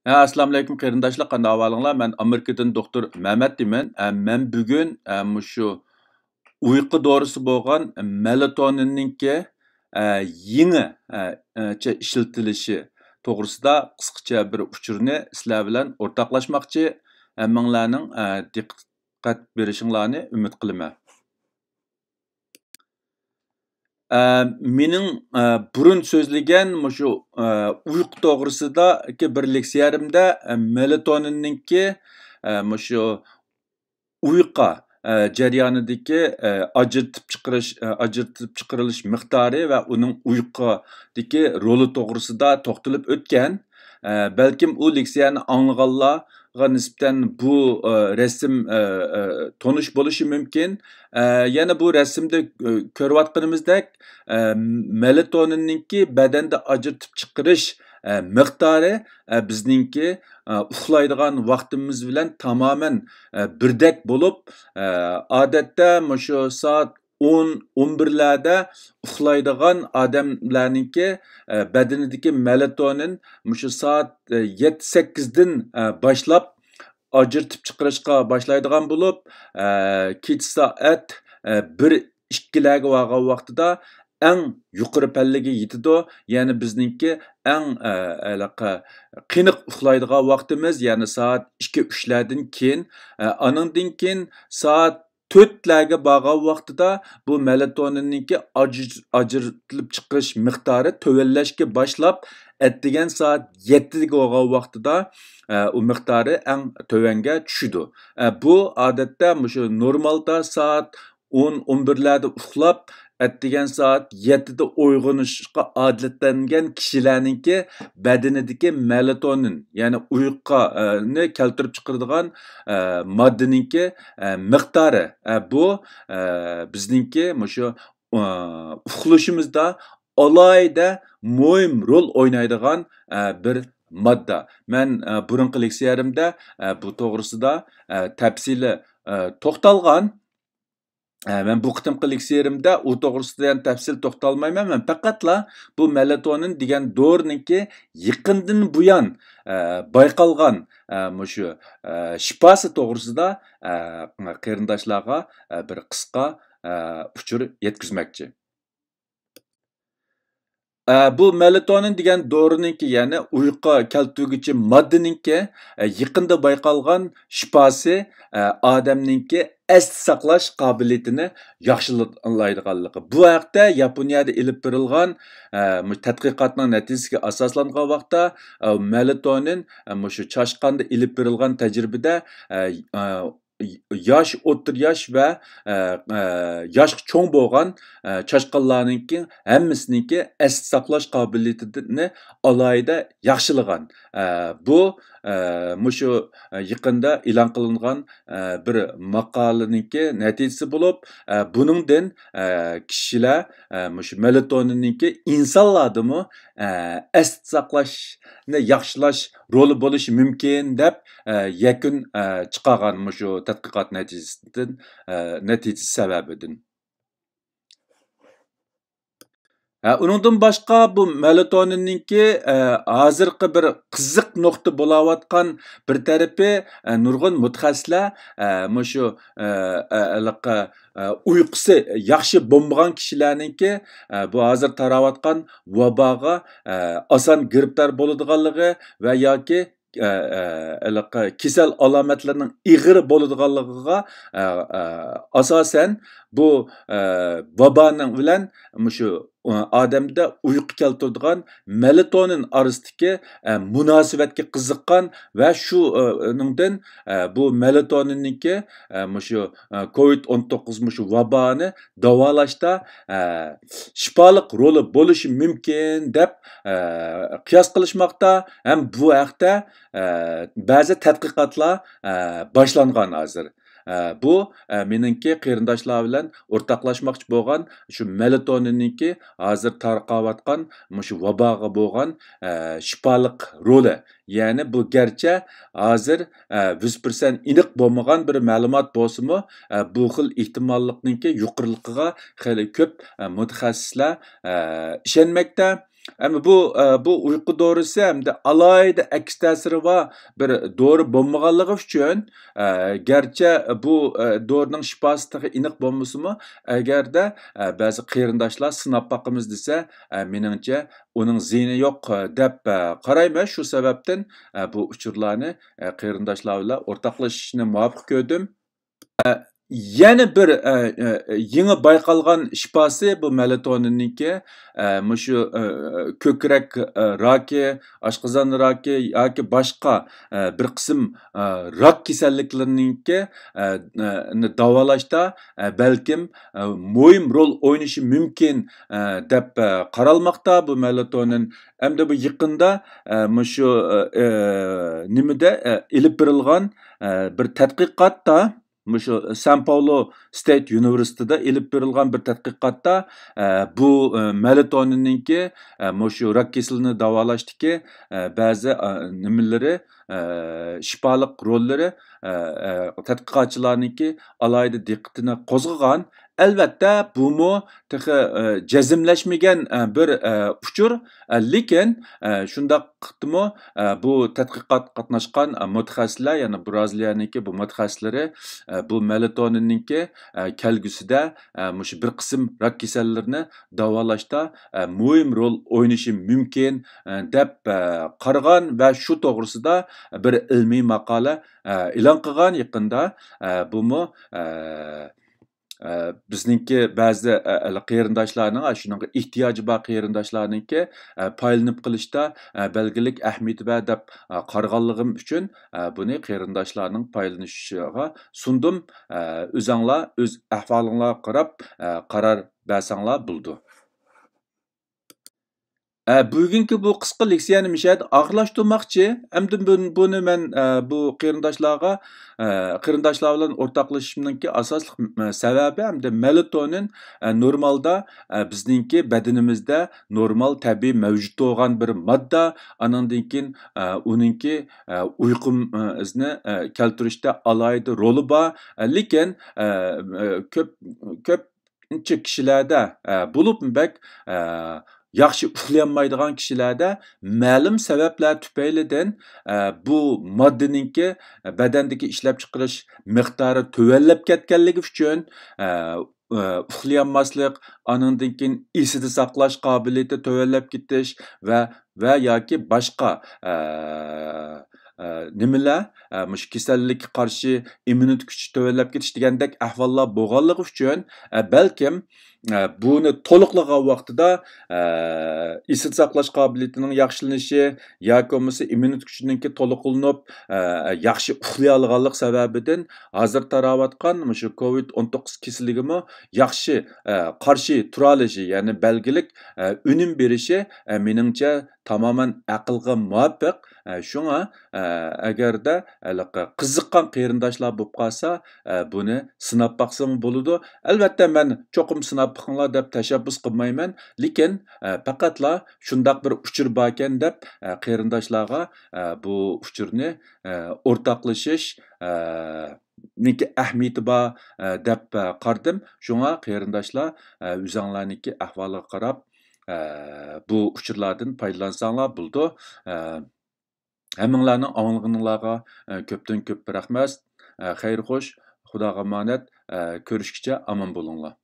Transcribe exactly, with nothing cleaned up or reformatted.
ھە، ئەسسالامۇئەلەيكۇم قېرىنداشلار، قانداق ئەھۋالىڭلار؟ مەن ئامېرىكىدىن دوختۇر مەمەت دېيمەن. ھە، مەن بۈگۈن، ھە، مۇشۇ ئۇيقۇ دورىسى بولغان مېلاتونىننىڭكى، ھە، يېڭى، ھە، چە ئىشلىتىلىشى توغرىسىدا قىسقىچە بىر ئۇچۇرنى سىلەر بىلەن ئورتاقلاشماقچى. ھەممىڭلارنىڭ، ھە، دىققەت بېرىشىڭلارنى ئۈمىد قىلىمەن. ئە، مېنىڭ، ئە، بۇرۇن سۆزلىگەن مۇشۇ، ئە، ئۇيقۇ توغرىسىدىكى بىر لېكسىيەمدە، ئە، مېلاتونىننىڭكى، ئە، مۇشۇ ئۇيقۇ، ئە، جەريانىدىكى، ئە، ئاجرىتىپ چىقىرىش، ئە، ئاجرىتىپ چىقىرىلىش مىقدارى ۋە ئۇنىڭ ئۇيقۇدىكى رولى توغرىسىدا توختىلىپ ئۆتكەن. ئە، بەلكىم ئۇ لېكسىيەنى ئاڭلىغانلارغا نىسبەتەن بۇ، ئە، رەسىم، ئە، ئە، تونۇش بولۇشى مۇمكىن. ئە، يەنە بۇ رەسىمدە، ئە، كۆرۈۋاتقىنىمىزدەك، ئە، مېلاتونىننىڭكى بەدەندە ئاجرىتىپ چىقىرىش، ئە، مىقدارى، ئە، بىزنىڭكى، ئە، ئۇخلايدىغان ۋاقتىمىز بىلەن تامامەن، ئە، بىردەك بولۇپ، ئە، ئادەتتە مۇشۇ سائەت ئون، ئون بىرلەردە ئۇخلايدىغان ئادەملەرنىڭكى، ئە، بەدىنىدىكى مېلاتونىن مۇشۇ سائەت، ئە، يەتتە، سەككىزدىن، ئە، باشلاپ ئاجرىتىپ چىقىرىشقا باشلايدىغان بولۇپ، ئە، كېچە سائەت، ئە، بىر، ئىككىلەرگە بارغان ۋاقتىدا ئەڭ يۇقىرى پەللىگە يېتىدۇ. يەنى بىزنىڭكى ئەڭ، ئە، ھېلىقى قېنىق ئۇخلايدىغان ۋاقتىمىز، يەنى سائەت ئىككى، ئۈچلەردىن كېيىن. ئە، ئانىڭدىن كېيىن سائەت تۆتلەرگە بارغان ۋاقتىدا بۇ مېلاتونىننىڭكى ئاجر-، ئاجرىتىلىپ چىقىرىش مىقدارى تۆۋەنلەشكە باشلاپ، ئەتىگەن سائەت يەتتىگە بولغان ۋاقتىدا، ئە، ئۇ مىقدارى ئەڭ تۆۋەنگە چۈشىدۇ. ئە، بۇ ئادەتتە مۇشۇ نورمالدا سائەت ئون، ئون بىرلەردە ئۇخلاپ، ئەتىگەن سائەت يەتتىدە ئويغىنىشقا ئادەتلەنگەن كىشىلەرنىڭكى بەدىنىدىكى مېلاتونىن، يەنى ئۇيقۇنى كەلتۈرۈپ چىقىرىدىغان، ئە، ماددىنىڭكى، ئە، مىقدارى. ئە، بۇ، ئە، بىزنىڭكى مۇشۇ، ئە، ئۇخلىشىمىزدا ئالاھىدە مۇھىم رول ئوينايدىغان، ئە، بىر ماددا. مەن، ئە، بۇرۇنقى لېكسىيەلىرىمدە، ئە، بۇ توغرىسىدا، ئە، تەپسىلىي، ئە، توختالغان. ئە، مەن بۇ قېتىمقى لېكسىيەمدە ئۇ توغرىسىدا يەنە تەپسىلىي توختالمايمەن. مەن پەقەتلا بۇ مېلاتونىن دېگەن دورىنىڭكى يېقىندىن بۇيان، ئە، بايقالغان، ئە، مۇشۇ، ئە، شىپاسى توغرىسىدا، ئە، قېرىنداشلارغا، ئە، بىر قىسقا، ئە، ئۇچۇر يەتكۈزمەكچى. ئە، بۇ مېلاتونىن دېگەن دورىنىڭكى، يەنى ئۇيقۇ كەلتۈرگۈچى ماددىنىڭكى، ئە، يېقىندا بايقالغان شىپاسى، ئە، ئادەمنىڭكى ئەستە ساقلاش قابىلىيىتىنى ياخشىلايدىغانلىقى. بۇ ھەقتە ياپونىيەدە ئېلىپ بېرىلغان، ئە، مۇ-، تەتقىقاتنىڭ نەتىجىسىگە ئاساسلانغان ۋاقىتتا، ئە، مېلاتونىن، ئە، مۇشۇ چاشقاندا ئېلىپ بېرىلغان تەجرىبىدە، ئە، ئە، ياش، ئوتتۇرا ياش ۋە، ئە، ئە، ياشقا چوڭ بولغان، ئە، چاشقانلارنىڭكى ھەممىسىنىڭكى ئەستە ساقلاش قابىلىيىتىنى ئالاھىدە ياخشىلىغان. ئە، بۇ، ئە، مۇشۇ، ئە، يېقىندا ئېلان قىلىنغان، ئە، بىر ماقالىنىڭكى نەتىجىسى بولۇپ، ئە، بۇنىڭدىن، ئە، كىشىلەر، ئە، مۇشۇ مېلاتونىننىڭكى ئىنسانلاردىمۇ، ئە، ئەستە ساقلاشنى ياخشىلاش رولى بولۇشى مۇمكىن دەپ، ئە، يەكۈن، ئە، چىقارغان مۇشۇ تەتقىقات نەتىجىسىدىن، ئە، نەتىجىسى سەۋەبىدىن. ھە، ئۇنىڭدىن باشقا بۇ مېلاتونىننىڭكى، ئە، ھازىرقى بىر قىزىق نۇقتا بولاۋاتقان بىر تەرىپى، ئە، نۇرغۇن مۇتەخەسسىسلەر، ئە، مۇشۇ، ئە، ئە، ھېلىقى، ئە، ئۇيقۇسى ياخشى بولمىغان كىشىلەرنىڭكى، ئە، بۇ ھازىر تاراۋاتقان ۋاباغا، ئە، ئاسان گىرىپتار بولىدىغانلىقى ۋە ياكى، ئە، ئە، ھېلىقى كېسەل ئالامەتلىرىنىڭ ئېغىر بولىدىغانلىقىغا، ئە، ئە، ئاساسەن بۇ، ئە، ۋابانىڭ بىلەن مۇشۇ، ئە، ئادەمدە ئۇيقۇ كەلتۈرىدىغان مېلاتونىن ئارىسىدىكى، ئە، مۇناسىۋەتكە قىزىققان ۋە شۇ، ئە، نىڭدىن، ئە، بۇ مېلاتونىننىڭكى، ئە، مۇشۇ، ئە، كوۋىد ئون توققۇز مۇشۇ ۋابانى داۋالاشتا، ئە، شىپالىق رولى بولۇشى مۇمكىن دەپ، ئە، قىياس قىلىشماقتا ھەم بۇ ھەقتە، ئە، بەزى تەتقىقاتلار، ئە، باشلانغان ھازىر. ئە، بۇ، ئە، مېنىڭكى قېرىنداشلار بىلەن ئورتاقلاشماقچى بولغان شۇ مېلاتونىننىڭكى ھازىر تارقاۋاتقان مۇشۇ ۋاباغا بولغان، ئە، شىپالىق رولى. يەنى بۇ گەرچە ھازىر، ئە، يۈز پىرسەنت ئېنىق بولمىغان بىر مەلۇمات بولسىمۇ، ئە، بۇ خىل ئېھتىماللىقنىڭكى يۇقىرىلىقىغا خېلى كۆپ، ئە، مۇتەخەسسىسلەر، ئە، ئىشەنمەكتە. ئەمما بۇ، ئە، بۇ ئۇيقۇ دورىسى ھەمدە ئالاھىدە ئەكس تەسىرى بار بىر دورا بولمىغانلىقى ئۈچۈن، ئە، گەرچە بۇ، ئە، دورىنىڭ شىپاسى تېخى ئېنىق بولمىسىمۇ، ئەگەردە، ئە، بەزى قېرىنداشلار سىناپ باقىمىز دېسە، ئە، مېنىڭچە ئۇنىڭ زىيىنى يوق، ئە، دەپ، ئە، قارايمەن. شۇ سەۋەبتىن، ئە، بۇ ئۇچۇرلارنى، ئە، قېرىنداشلار بىلەن ئورتاقلىشىشنى مۇۋاپىق كۆردۈم. ئە، يەنە بىر، ئە، ئە، يېڭى بايقالغان شىپاسى بۇ مېلاتونىننىڭكى، ئە، مۇشۇ، ئە، كۆكرەك، ئە، راكى، ئاشقازان راكى ياكى باشقا، ئە، بىر قىسىم، ئە، راك كېسەللىكلىرىنىڭكى، ئە، ئە، نى داۋالاشتا، ئە، بەلكىم، ئە، مۇھىم رول ئوينىشى مۇمكىن، ئە، دەپ، ئە، قارالماقتا بۇ مېلاتونىن. ئەمدى بۇ يېقىندا، ئە، مۇشۇ، ئە، ئە، نېمىدە، ئە، ئېلىپ بېرىلغان، ئە، بىر تەتقىقاتتا، مۇشۇ سان پاولو ستېيت يۇنىۋېرسىتېتىدا ئېلىپ بېرىلغان بىر تەتقىقاتتا، ئە، بۇ، ئە، مېلاتونىننىڭكى، ئە، مۇشۇ راك كېسىلىنى داۋالاشتىكى، ئە، بەزى، ئە، نېمىلىرى، ئە، شىپالىق روللىرى، ئە، ئە، تەتقىقاتچىلارنىڭكى ئالاھىدە دىققىتىنى قوزغىغان. ئەلۋەتتە، بۇمۇ تېخى، ئە، جەزملەشمىگەن، ئە، بىر، ئە، ئۇچۇر. ئە، لېكىن، ئە، شۇنداقتىمۇ، ئە، بۇ تەتقىقاتقا قاتناشقان، ئە، مۇتەخەسسىسلەر، يەنى بۇرازىلىيەنىڭكى بۇ مۇتەخەسسىسلىرى، ئە، بۇ مېلاتونىننىڭكى، ئە، كەلگۈسىدە، ئە، مۇشۇ بىر قىسىم راك كېسەللىرىنى داۋالاشتا، ئە، مۇھىم رول ئوينىشى مۇمكىن، ئە، دەپ، ئە، قارىغان ۋە شۇ توغرىسىدا بىر ئىلمىي ماقالە، ئە، ئېلان قىلغان يېقىندا. ئە، بۇمۇ، ئە، ئە، بىزنىڭكى بەزى، ئە، ئە، قېرىنداشلارنىڭ، ئە، شۇنىڭغا ئېھتىياجى بار قېرىنداشلارنىڭكى، ئە، پايدىلىنىپ قېلىشتا، ئە، بەلگىلىك ئەھمىيىتى بار دەپ، ئە، قارىغانلىقىم ئۈچۈن، ئە، بۇنى قېرىنداشلارنىڭ پايدىلىنىشىغا سۇندۇم. ئە، ئۆزەڭلار ئۆز ئەھۋالىڭلارغا قاراپ، ئە، قارار بەرسەڭلار بولىدۇ. ئە، بۈگۈنكى بۇ قىسقا لېكسىيەنى مۇشۇ يەردە ئاخىرلاشتۇرماقچى. ئەمدى بۇ-، بۇنى مەن، ئە، بۇ قېرىنداشلارغا، ئە، قېرىنداشلار بىلەن ئورتاقلىشىشىمنىڭكى ئاساسلىق، ئە، سەۋەبى، ئەمدى مېلاتونىن، ئە، نورمالدا، ئە، بىزنىڭكى بەدىنىمىزدە نورمال تەبىئىي مەۋجۇت بولغان بىر ماددا. ئانىڭدىن كېيىن، ئە، ئۇنىڭكى، ئە، ئۇيقۇ، ئە، ئىزنى، ئە، كەلتۈرۈشتە ئالاھىدە رولى بار. ئە، لېكىن، ئە، ئە، كۆپ، كۆپ كىشىلەردە، ئە، بولۇپمۇ بەك، ئە، ياخشى ئۇخلىيالمايدىغان كىشىلەردە مەلۇم سەۋەبلەر تۈپەيلىدىن، ئە، بۇ ماددىنىڭكى بەدەندىكى ئىشلەپچىقىرىش مىقدارى تۆۋەنلەپ كەتكەنلىكى ئۈچۈن، ئە، ئە، ئۇخلىيالماسلىق، ئانىڭدىن كېيىن ئېسىدە ساقلاش قابىلىيىتى تۆۋەنلەپ كېتىش ۋە، ۋە ياكى باشقا، ئە، ئە، نېمىلەر، ئە، مۇشۇ كېسەللىككە قارشى ئىممۇنىتېت كۈچى تۆۋەنلەپ كېتىش دېگەندەك ئەھۋاللار بولغانلىقى ئۈچۈن، ئە، بەلكىم، ئە، بۇنى تولۇقلىغان ۋاقتىدا، ئە، ئېسىدە ساقلاش قابىلىيىتىنىڭ ياخشىلىنىشى ياكى بولمىسا ئىممۇنىتېت كۈچىنىڭكى تولۇقلىنىپ، ئە، ياخشى ئۇخلىيالىغانلىق سەۋەبىدىن ھازىر تاراۋاتقان مۇشۇ كوۋىد ئون توققۇز كېسىلىگىمۇ ياخشى، ئە، قارشى تۇرالىشى، يەنى بەلگىلىك، ئە، ئۈنۈم بېرىشى، ئە، مېنىڭچە تامامەن ئەقىلگە مۇۋاپىق. ئە، شۇڭا، ئە، ئەگەردە ھېلىقى قىزىققان قېرىنداشلار بولۇپ قالسا، ئە، بۇنى سىناپ باقسىمۇ بولىدۇ. ئەلۋەتتە، مەن چوقۇم سىناپ بېقىڭلار دەپ تەشەببۇس قىلمايمەن، لېكىن، ئە، پەقەتلا شۇنداق بىر ئۇچۇر باركەن دەپ، ئە، قېرىنداشلارغا، ئە، بۇ ئۇچۇرنى، ئە، ئورتاقلىشىش، ئە، نىڭكى ئەھمىيىتى بار، ئە، دەپ، ئە، قارىدىم. شۇڭا قېرىنداشلار، ئە، ئۆزەڭلارنىڭكى ئەھۋالىغا قاراپ، ئە، بۇ ئۇچۇرلاردىن پايدىلانساڭلار بولىدۇ. ئە، ھەممىڭلارنىڭ ئاڭلىغىنىڭلارغا، ئە، كۆپتىن كۆپ رەھمەت. ئە، خەير خوش، خۇداغا ئامانەت. ئە، كۆرۈشكىچە ئامان بولۇڭلار.